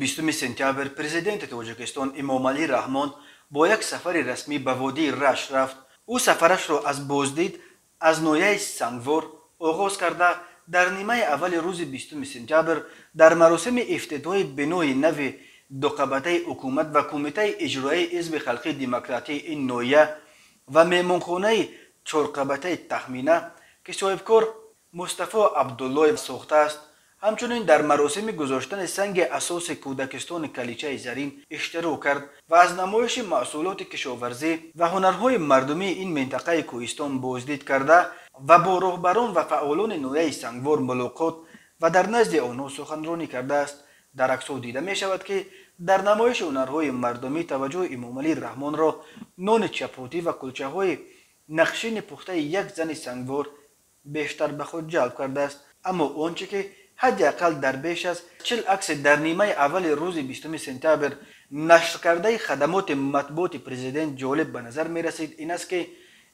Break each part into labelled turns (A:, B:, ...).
A: 20 сентябр президенти Тоҷикистон Эмомалӣ Раҳмон бо як сафари расмӣ ба водии Рашт рафт. Ӯ сафарашро аз боздид аз ноҳияи Сангвор оғоз карда, дар нимаи аввали рӯзи 20 сентябр дар маросими ифтитоҳи бинои нави дуқабатаи ҳукумат ва кумитаи иҷроияи Ҳизби халқии демократии ин ноҳия ва меҳмонхонаи чорқабатаи Таҳмина, ки соҳибкор Мустафо Абдуллоев сохтааст, ҳамчунин дар маросими гузоштани санги асоси кӯдакистони Каличаи Зарин иштирок кард ва аз намоиши маҳсулоти кишоварзӣ ва ҳунарҳои мардумии ин минтақаи кӯҳистон боздид карда ва бо роҳбарон ва фаъолони ноҳияи Сангвор мулоқот ва дар назди онҳо суханронӣ кардааст. Дар аксҳо дида мешавад, ки дар намоиши ҳунарҳои мардумӣ таваҷҷӯҳи Эмомалӣ Раҳмонро нони чапотӣ ва кулчаҳои нақшини пухтаи як зани Сангвор бештар ба худ ҷалб кардааст. Аммо он чӣ ки ҳадди ақал дар беш аз 40 акси дар нимаи аввали рӯзи 20 сентябр нашркардаи хадамоти матбуоти президент ҷолиб ба назар мерасид, ин аст, ки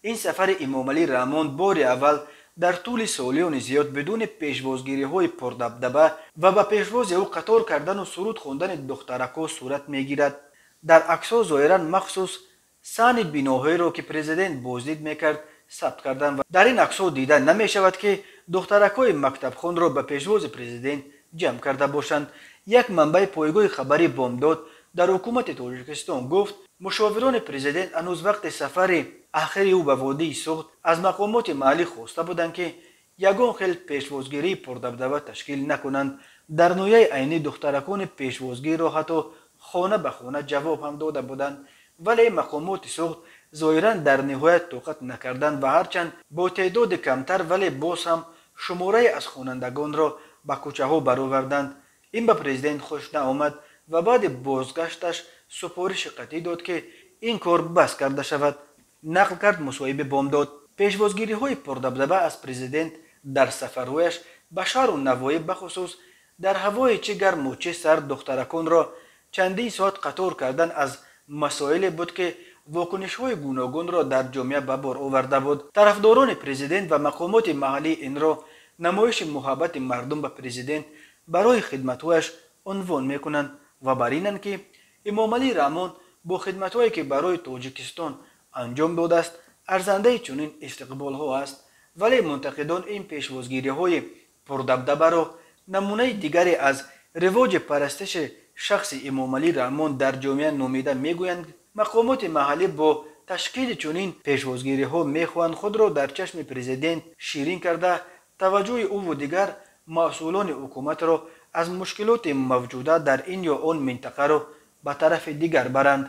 A: ин сафари Эмомалӣ Раҳмон бори аввал дар тӯли солиёни зиёд бидуни пешвозгириҳои пурдабдаба ва ба пешвози ӯ қатор кардану суруд хондани духтаракҳо сурат мегирад. Дар аксҳо зоҳиран махсус саҳни биноҳоеро, ки президент боздид мекард, сабт карданд ва дар ин аксҳо дида намешавад, ки духтаракҳои мактабхонро ба пешвози президент ҷамъ карда бошанд. Як манбаи пойгоҳи хабарии Бомдод дар ҳукумати Тоҷикистон гуфт, мушовирони президент ҳанӯз вақти сафари ахири ӯ ба водии Суғд аз мақомоти маҳаллӣ хоста буданд, ки ягон хел пешвозгирии пурдабдаба ташкил накунанд. Дар ноҳияи Айнӣ духтаракони пешвозгирро ҳатто хона ба хона ҷавоб ҳам дода буданд, вале мақомоти Суғд зоҳиран дар ниҳоят тоқат накарданд ва ҳарчанд бо теъдоди камтар, вале боз ҳам шуморае аз хонандагонро ба кӯчаҳо бароварданд. Ин ба президент хуш наомад ва баъди бозгашташ супориши қатъӣ дод, ки ин кор бас карда шавад, нақл кард мусоҳиби Бомдод. Пешвозгириҳои пурдабдаба аз президент дар сафарҳояш ба шаҳру навоҳӣ, бахусус дар ҳавои чӣ гарму чӣ сард духтараконро чандин соат қатор кардан, аз масоиле буд, ки вокунишҳои гуногунро дар ҷомеа ба бор оварда буд. Тарафдорони президент ва мақомоти маҳаллӣ инро намоиши муҳаббати мардум ба президент барои хидматҳояш унвон мекунанд ва бар инанд, ки Эмомалӣ Раҳмон бо хидматҳое, ки барои Тоҷикистон анҷом додааст, арзандаи чунин истиқболҳо аст. Вале мунтақидон ин пешвозгириҳои пурдабдабаро намунаи дигаре аз ривоҷи парастиши шахси Эмомалӣ Раҳмон дар ҷомеа номида мегӯянд, мақомоти маҳаллӣ бо ташкили чунин пешвозгириҳо мехоҳанд худро дар чашми президент ширин карда, таваҷҷӯҳи ӯву дигар масъулони ҳукуматро аз мушкилоти мавҷуда дар ин ё он минтақаро ба тарафи дигар баранд.